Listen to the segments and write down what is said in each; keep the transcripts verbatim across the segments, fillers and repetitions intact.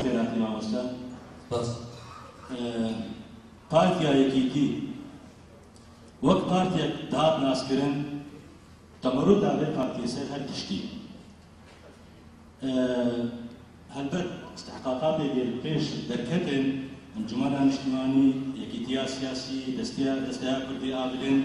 Xêr hatî mamoste. Spas. Ee, Partiya Yekîtî wek partiyek dihat naskirin, temerûda vê partiyê ser her tiştî. Ee, Helbet, istihqaqatê gel pêş derketin, Encûmena Niştimanî, Yekîtiya Siyasî, Desteya, Desteya Kurdî a bilind,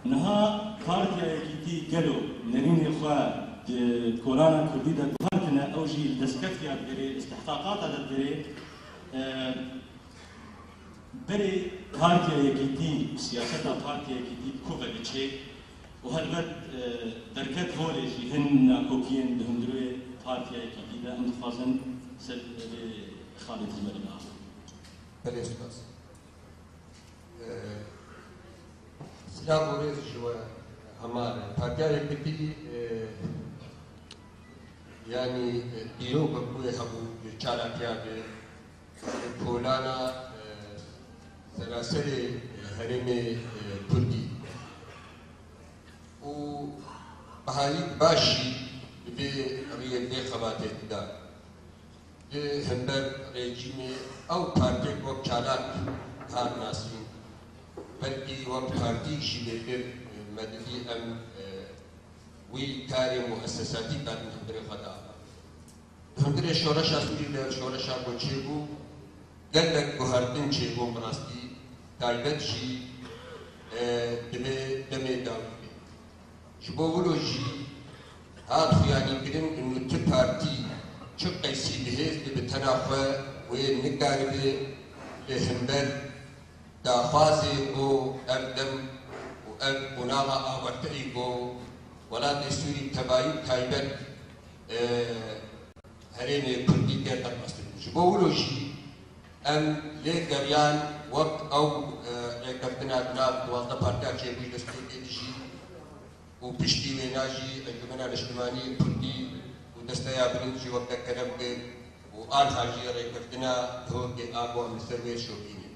Niha Partiya Yekîtî gelo nerînê xwe di kolana kurdî de guhertine, ew jî li destkeftî ya digerê, istihqaqata de digerê, e, berê Partiya Yekîtî, siyaseta Partiya Yekîtî bi ku ve diçê û helbet, e, derket holê jî hin nakokiyên di hundirê Partiya Yekîtî de em dixwazin ser vê Xalid ji me re biaxivin. Belê, spas. Silav û rêz ji we hema re. Partiya Yekîtî, e, yanî, e, dîrokek wê hebû, e, çalakiya bi, e, kolana, e, seraserê, e, herêmê, e, Kurdî. Û bihayîk baş jî bi vê riyê vê xebatê dida. Di hember rejîmê ew partiyek wek çalak hat nasîn, belkî wek partî jî bêtir me didî em, e, wî karê muessesatî karin hundirê xwe da. Di hundirê şoreşa Sûrî de şoreşa ku çêbû, gelek guhertin çêbûn bi rastî, taybet jî, e, divê demê dawî be. Ji bo wilo jî hat xuyanîkirin û tu partî çi qeysî bi hêz de bi tena xwe wê nikaribe li hember daxwazê ku ev dem û ev qonaxa awarte ê ku welatê Sûrî tebayî taybet, e, herêmê Kurdî tê derbas kirin. Ji bo wilo jî em lê geriyan wek ew, e, rêkeftina di nav duwazdeh partiya çêbûyî destpêkê de jî û piştî wêna jî Encûmena Niştimanî Kurdî û Desteya Bilind jî wek te kerem kir û anha jî rêkeftina dihokê a ku em li ser wê şopînin.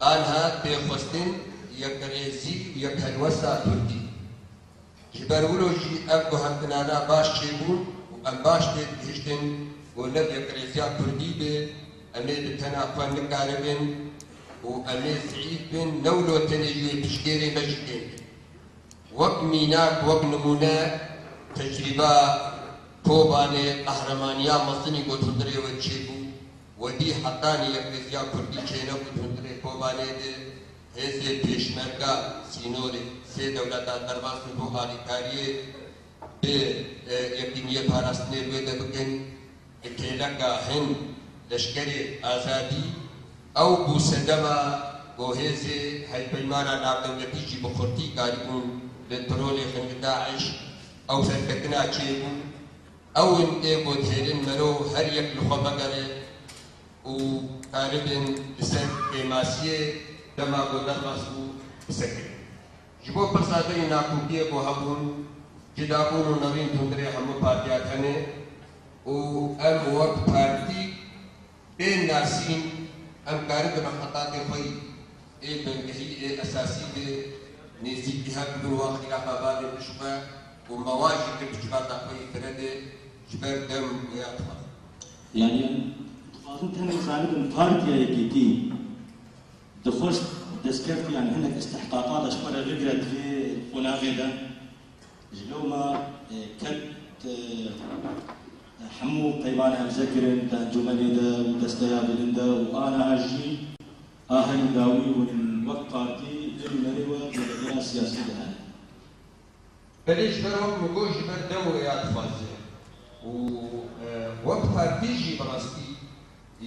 Anha tê xwestin yekrêzî û yekhelwesta Kurdî. Ji ber wilo jî ev guhertinana baş çêbûn û em baş tê digihiştin ku ne bi yekrêziya Kurdî be, em ê bi tena xwe nikaribin û em ê zeîf bin, ne wilo tenê ji wê piştgêrê me jî kêm bin. Wek mînak, wek nimûne, tecrîba Kobanê, qehremaniya mezinî ku di hundirê we çêbû, wedî hetanî yekrêziya Kurdî çênebû di hundirê Kobanê de, hêzê pêşmerga sînorê sê dewleta derbas bi bo alîkariyê bi, e, yekîniyê parastinê li wê de bikin, bi kêleka hin leşkerê azadî, ew bû sedema ku hêzê hevpeymana navdewletî jî bi xurtî karibûn li Tirolê xin li DAIŞ, ew serketina çêbû. Ew in ê ku dihêlin mero her yek li xwe vegere û karibin li ser kêmasiyê dema ku derbas bû bisekirin. Ji bo pirsa derî nakokiyê ku hebûn, cudabûn û nerîn di hundirê hemû partiya tenê û em wek partî bên nasîn em karibin xetatê xwe yî ê bingehî ê esasî bi nêzîkî hev bibin wan xîlafa bavê pişt xwe û me wan jî kir bi civata xwe yî fire de ji ber dem wê ya dixwazin. Yanî em dixwazin tenê zanibin Partiya Yekîtî dixwest destkeftî, yanî hinek îstihqaqata ji xwe re bigire di vê qonaxê de. Ji lewma, e, ket, e, hemû peymana hevze kirin di encûmenê de û desteya bilind de û aniha jî a herî dawî hûn wek partî li nûnerê we di rêya siyasî de hene. Belê ji ber wek min got ji ber dem wê ya dixwaze û, e, wek partî jî bi rastî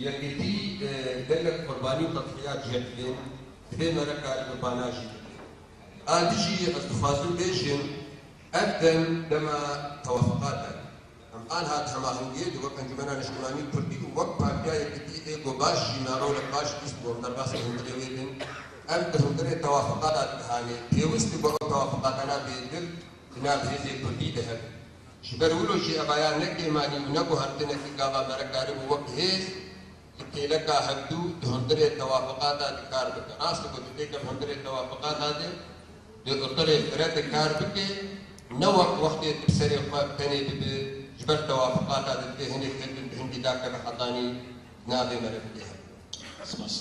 Yekîtî, e, gelek qurbanî û tedhiyat jê didin, divê me re karî bi bana jî bike. A dijî ez dixwazim bêjim, ev dem dema tewafuqat e. Em anha di hemahengiyê de wek Encûmena Niştimanî Kurdî û wek Partiya Yekîtî ê ku baş jî me rolek baş bîst ku em derbasî hundirê wê bin, em di hundirê tewafuqata dihanê. Pêwist e ku ew tewafuqatana bêtir di nav hêzê Kurdî de hebin. Ji ber wilo jî eva ya ne kêmanî û ne guhertinekî gava me re karibû wek hêz li kêleka hevdû di hundirê tewafuqata de kar bike. Rast e ku tu têke di hundirê tewafuqata de di uqilê fire de kar bike, ne wek wextê tu bi serê xwe tenê dibe, ji Ber tewafiqata de dibê hinek hindin bi hindî dakeve hetanî navê me re bidê hev. Spas.